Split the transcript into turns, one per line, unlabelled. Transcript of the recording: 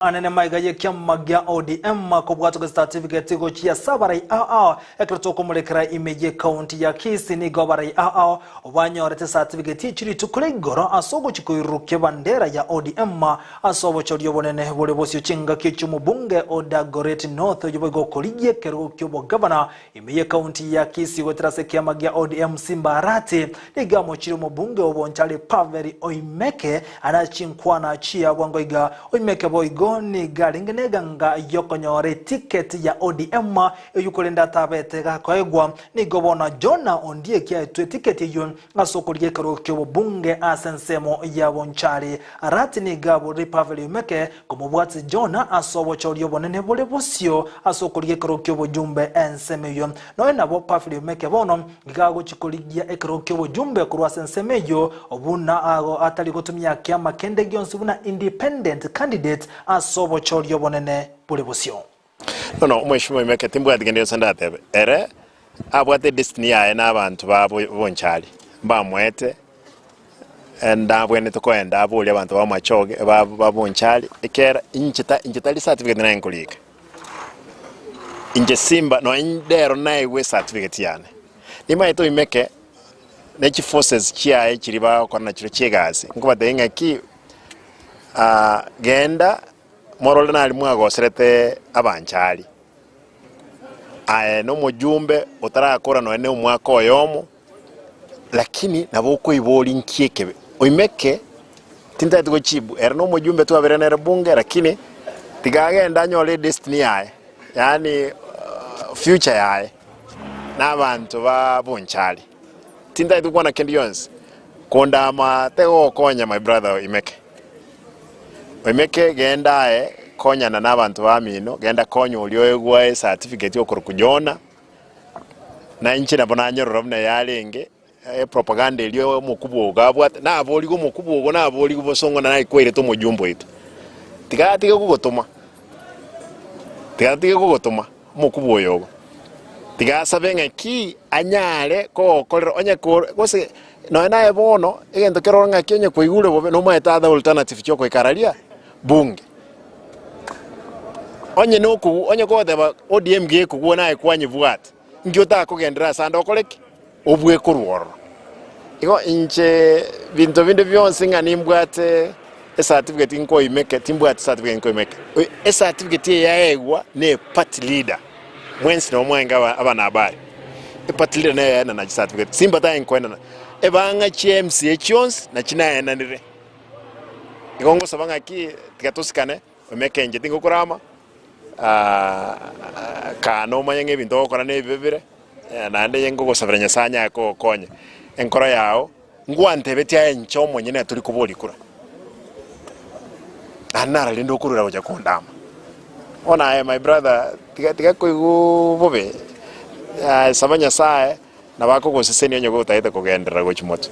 Anene maiga y'ekiama gia ODM kobwatoka certificate gochia ase abarai ao ao ekero tokomorekera ime y'ecounty ya Kisii nigo abarai ao ao banyorete certificate echi rituko ria igoro ase ogochia koirurukia ebandera ya ODM ase obochori obonene bore bosio chingaki echi omobunge o Dagoretti North oyio boigo okorigia ekerogo ki'obogavana ime y'ecounty ya Kisii goetera ase ekiama gia ODM Simba Arati Nigo amochire omobunge o Bonchari Pavel Oimeke are chinkwana chia bwango iga. Oimeke boigo nigo arenge neganga yokonyora etiketi ya ODM eyio korende atabete gakoegwa. Nigo bono Jonah Ondieki aetwe etiketi eyio ase okorigia ekerogo ki'obobunge ase ensemo ya Bonchari. Arati nigo aborire Pavel Oimeke komobwatia Jonah ase obochori obonene bore bosio ase okorigia ekerogo ki'obojumbe ensemo eyio. Nonya nabo Pavel Oimeke bono Nigo agochia korigia ekerogo ki'obojumbe korwa ase ensemo eyio, buna ago atari gotumia kiama kende gionsi buna independent candidate ase obochori obonene bore bosio.
Bono omweshimiwa Oimeke timbwati kende gionsi ndatebe. Ere abwate edestiny yaye na abanto ba bonchari mbamoete ndabwenerete koenda aborie abanto ba machoge ba bonchari ekera inche inche tari certificate naye nkorika. Inche Simba nonya ndero naegwe ecertificate yane, nimanyete oimeke ne chiforces chiaye chiria bagokora nachio chi'egasi, nkobatebia ng'aki genda morore nari mwagoserete abanchari, aye na omojumbe otarakora nonya na omwaka oyomo. Lakini nabo okoiboria inki ekebe. Oimeke, tintageti gochibu, ere nomojumbe twabere nere bunge lakini tiga agende anyore edestiny yaye, yaani future yaye na abanto ba Bonchari. Tintageti gokwana kende gionsi, kondama tegogokonya my brother Oimeke. Oimeke genda aye konyana na abanto bamino, genda konya oria oegwa ecertificate okorokwa Jonah. Na inche nabo nanyorora buna yarenge epropaganda eria omokubwa ogo abwate, naborigwe omokubwa ogo naborigwe bosongo na naikwerete omojumbe oito. Tiga atige kogotoma, tiga atige kogotoma omokubwa oyo ogo. Tiga asabe ng'aki anyare kogokorera onye ko gose nonya naye bono egento keroro ng'aki onye kwaigure bobe nomaete other alternative chiokoika araria bunge. Onye nokogwa, onye kogoteba ODM gekogwa naye kwanyebwate, inki otakogenderera ase ande okore ki? Obue korwa ororo. Igo inche binto binde bionsi ng'a nimbwate ecertificate nkoimeke, timbwati certificate nkoimeke. Ecertificate eye yaegwa na eparty leader, mwensi nabo mwarenge aba abanahabari, eparty leader neye yaenana chicertificate, simba taye nkoenana, ebang'a chia MCA chionsi nachi naenanire. Igo ngosaba ng'aki tiga tosikane, omeke inche tingokorama, kaa nomanye ng'a ebinto ogokora nebibe bire, naende inye ngogosabera Nyasaye anyare kogokonya enkoro yao, ngwantebetie aye inche omonyene tori koboria kura. Naende naro rende okorwera gocha kondama. Bono aye my brother, tiga tiga koigwa bobe, saba Nyasaye, nabo akogosesenia onye gotagete kogenderera gochia motwe.